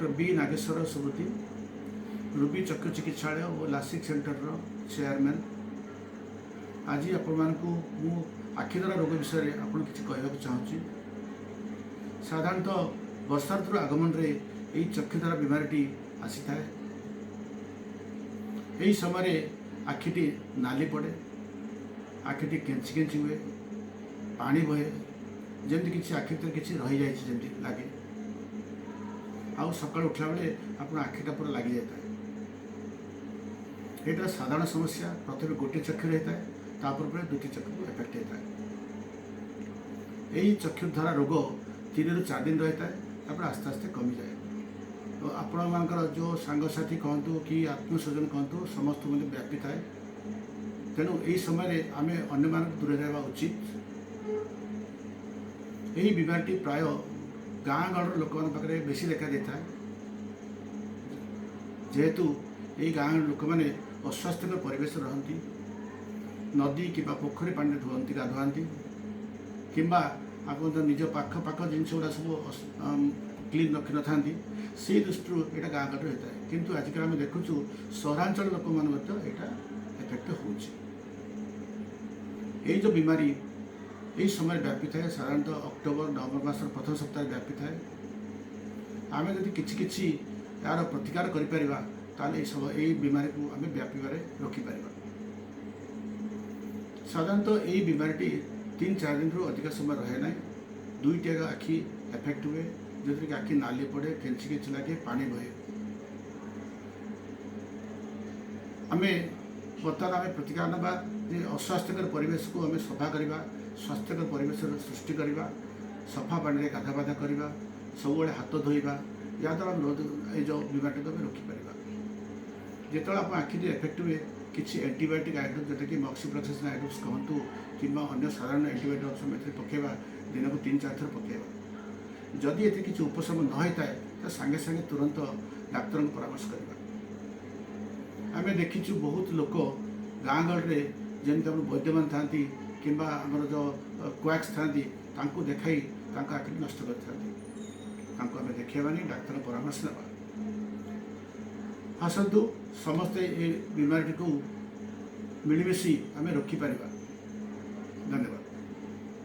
Doctor ବି Nageswara ସୁବୃତି, Ruby ଚକ୍ଷୁ ଚିକିତ୍ସାଳୟ ଓ ଲାସିକ୍ ସେଣ୍ଟରର ଚେୟାରମ୍ୟାନ୍। ଆଜି ଆପଣମାନଙ୍କୁ ମୁଁ ଆଖିଧରା ରୋଗ ବିଷୟରେ ଆପଣ କିଛି କହିବାକୁ ଚାହୁଁଛି। ସାଧାରଣତଃ ବର୍ଷା ଋତୁର ଆଗମନରେ ଏହି ଚକ୍ଷୁଧରା ବିମାରୀଟି ଆସିଥାଏ। ଏହି ସମୟରେ ଆଖିଟି ନାଲି ପଡ଼େ, ଆଖିଟି କେଞ୍ଚି କେଞ୍ଚି ହୁଏ, ପାଣି ବହେ, ଯେମିତି କିଛି ଆଖି ଭିତରେ କିଛି ରହିଯାଇଛି ଯେମିତି ଲାଗେ। ଆଉ ସକାଳୁ ଉଠିଲା ବେଳେ ଆପଣ ଆଖିଟା ପୁରା ଲାଗିଯାଇଥାଏ। ଏଇଟା ସାଧାରଣ ସମସ୍ୟା। ପ୍ରଥମେ ଗୋଟିଏ ଚକ୍ଷୁରେ ହେଇଥାଏ, ତାପରେ ପରେ ଦୁଇଟି ଚକ୍ଷୁକୁ ଏଫେକ୍ଟ ହେଇଥାଏ। ଏହି ଚକ୍ଷୁଧରା ରୋଗ 3ରୁ 4 ଦିନ ରହିଥାଏ, ତାପରେ ଆସ୍ତେ ଆସ୍ତେ କମିଯାଏ। ତ ଆପଣମାନଙ୍କର ଯେଉଁ ସାଙ୍ଗସାଥି କହନ୍ତୁ କି ଆତ୍ମୀୟ ସ୍ୱଜନ କହନ୍ତୁ, ସମସ୍ତଙ୍କୁ ମଧ୍ୟ ବ୍ୟାପିଥାଏ। ତେଣୁ ଏହି ସମୟରେ ଆମେ ଅନ୍ୟମାନଙ୍କୁ ଦୂରରେ ରହିବା ଉଚିତ। ଏହି ବିମାରଟି ପ୍ରାୟ ଗାଁ ଗହଳିର ଲୋକମାନଙ୍କ ପାଖରେ ବେଶୀ ଦେଖାଦେଇଥାଏ, ଯେହେତୁ ଏହି ଗାଁ ଲୋକମାନେ ଅସ୍ୱାସ୍ଥ୍ୟକର ପରିବେଶରେ ରହନ୍ତି, ନଦୀ କିମ୍ବା ପୋଖରୀ ପାଣିରେ ଧୁଅନ୍ତି, ଗାଧୁଆନ୍ତି, କିମ୍ବା ଆପଣ ତ ନିଜ ପାଖ ପାଖ ଜିନିଷ ଗୁଡ଼ା ସବୁ କ୍ଲିନ୍ ରଖିନଥାନ୍ତି। ସେଇ ଦୃଷ୍ଟିରୁ ଏଇଟା ଗାଁ ଗହଳିରେ ହୋଇଥାଏ। କିନ୍ତୁ ଆଜିକାଲି ଆମେ ଦେଖୁଛୁ, ସହରାଞ୍ଚଳ ଲୋକମାନେ ମଧ୍ୟ ଏଇଟା ଏଫେକ୍ଟ ହେଉଛି। ଏଇ ଯେଉଁ ବିମାରୀ ଏହି ସମୟରେ ବ୍ୟାପିଥାଏ, ସାଧାରଣତଃ ଅକ୍ଟୋବର ନଭେମ୍ବର ମାସର ପ୍ରଥମ ସପ୍ତାହରେ ବ୍ୟାପିଥାଏ। ଆମେ ଯଦି କିଛି କିଛି ଏହାର ପ୍ରତିକାର କରିପାରିବା, ତାହେଲେ ଏଇ ବିମାରୀକୁ ଆମେ ବ୍ୟାପିବାରେ ରୋକିପାରିବା। ସାଧାରଣତଃ ଏଇ ବିମାରୀଟି 3-4 ଦିନରୁ ଅଧିକ ସମୟ ରହେ ନାହିଁ। ଦୁଇଟି ଯାକ ଆଖି ଏଫେକ୍ଟ ହୁଏ, ଯେଉଁଥିରେ କି ଆଖି ନାଲି ପଡ଼େ, କେଞ୍ଚି କେଞ୍ଚି ଲାଗେ, ପାଣି ବହେ। ଆମେ ବର୍ତ୍ତମାନ ଆମେ ପ୍ରତିକାର ନେବା ଯେ ଅସ୍ୱାସ୍ଥ୍ୟକର ପରିବେଶକୁ ଆମେ ସଫା କରିବା, ସ୍ୱାସ୍ଥ୍ୟକର ପରିବେଶର ସୃଷ୍ଟି କରିବା, ସଫା ପାଣିରେ ଗାଧାପାଧା କରିବା, ସବୁବେଳେ ହାତ ଧୋଇବା। ଯାହାଦ୍ୱାରା ଆମେ ଏଇ ଯେଉଁ ବିମାରଟିକୁ ଆମେ ରୋକିପାରିବା। ଯେତେବେଳେ ଆପଣ ଆଖିରେ ଏଫେକ୍ଟ ହୁଏ, କିଛି ଆଣ୍ଟିବାୟୋଟିକ୍ ଆଇଡ୍ରପ୍ସ, ଯେଉଁଟାକି ମକ୍ସିଫ୍ଲକ୍ସାସିନ୍ ଆଇଡ୍ରପ୍ସ କହନ୍ତୁ କିମ୍ବା ଅନ୍ୟ ସାଧାରଣ ଆଣ୍ଟିବାୟୋଟିକ୍ ଆମେ ଏଥିରେ ପକାଇବା, ଦିନକୁ 3-4 ଥର ପକାଇବା। ଯଦି ଏଥିରେ କିଛି ଉପଶମ ନ ହୋଇଥାଏ, ତ ସାଙ୍ଗେ ସାଙ୍ଗେ ତୁରନ୍ତ ଡାକ୍ତରଙ୍କୁ ପରାମର୍ଶ କରିବା। ଆମେ ଦେଖିଛୁ, ବହୁତ ଲୋକ ଗାଁ ଗହଳିରେ ଯେମିତି ଆମର ବୈଦ୍ୟମାନେ ଥାଆନ୍ତି କିମ୍ବା ଆମର ଯେଉଁ କ୍ୱାକ୍ସ ଥାଆନ୍ତି, ତାଙ୍କୁ ଦେଖାଇ ତାଙ୍କ ଆଖି ନଷ୍ଟ କରିଥାନ୍ତି। ତାଙ୍କୁ ଆମେ ଦେଖାଇବାନି, ଡାକ୍ତରଙ୍କ ପରାମର୍ଶ ନେବା। ଆସନ୍ତୁ ସମସ୍ତେ ଏ ବିମାରୀଟିକୁ ମିଳିମିଶି ଆମେ ରୋକିପାରିବା।